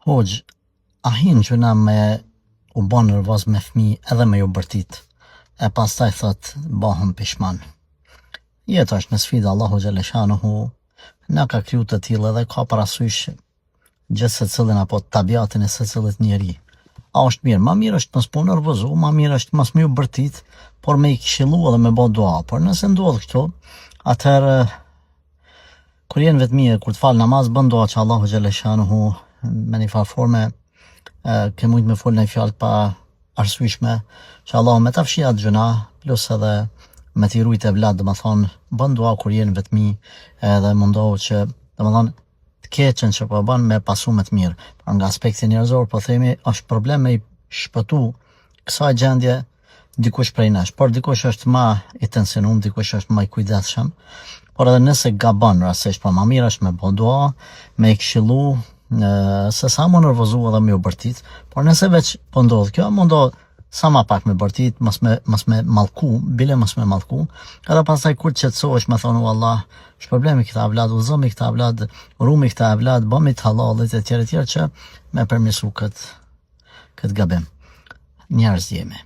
Hoxhë, a hin gjynah me u bo nervoz me fmi edhe me ju bërtit, e pastaj thot bohem pishman. Jeta është me sfida Allahu xheleshanuhu na ka kriju të tillë edhe ka parasysh gjithsecilin apo tabiatin e secilit njeri. A është mirë? Ma mirë është mos m'u nervozu, ma mirë është mos me ju bërtit, por me i këshillu edhe me bo dua. Por nëse ndodh kështu, atëherë Kur je në vetmi e kur të fal namaz bën dua që Allahu xheleshanuhu me një farë forme ke mujt me fol një fjalë pa arsyeshme që Allahu me ta fshi atë gjynah plus edhe me t'i rujt evlad, domethonë, bën dua kur je në vetmi edhe mundohu që, domethonë, të keqen që po bën me pasu me të mirë. Por nga aspekti njerëzor, po themi, është problem me i shpëtu kësaj gjendje dikush prej nesh, por dikush është ma i tensionum, dikush është ma i kujdesshëm, por edhe nëse gabon rastësisht, po ma mirë është me bo dua, me i këshillu, se sa m'u nervozu edhe me u bërtit, por nëse veç po ndodh kjo, mundo sa ma pak me bërtit, mos me, mos me mallku, bile mos me mallku, edhe pastaj kur të qetësohesh me thonë, o Allah, shpërblemi këta evlad, udhëzomi këta evlad, rumi këta evlad, bëmi të hallallit e tjerë e tjerë që me përmirësu këtë, këtë gabim. Njerëz jemi.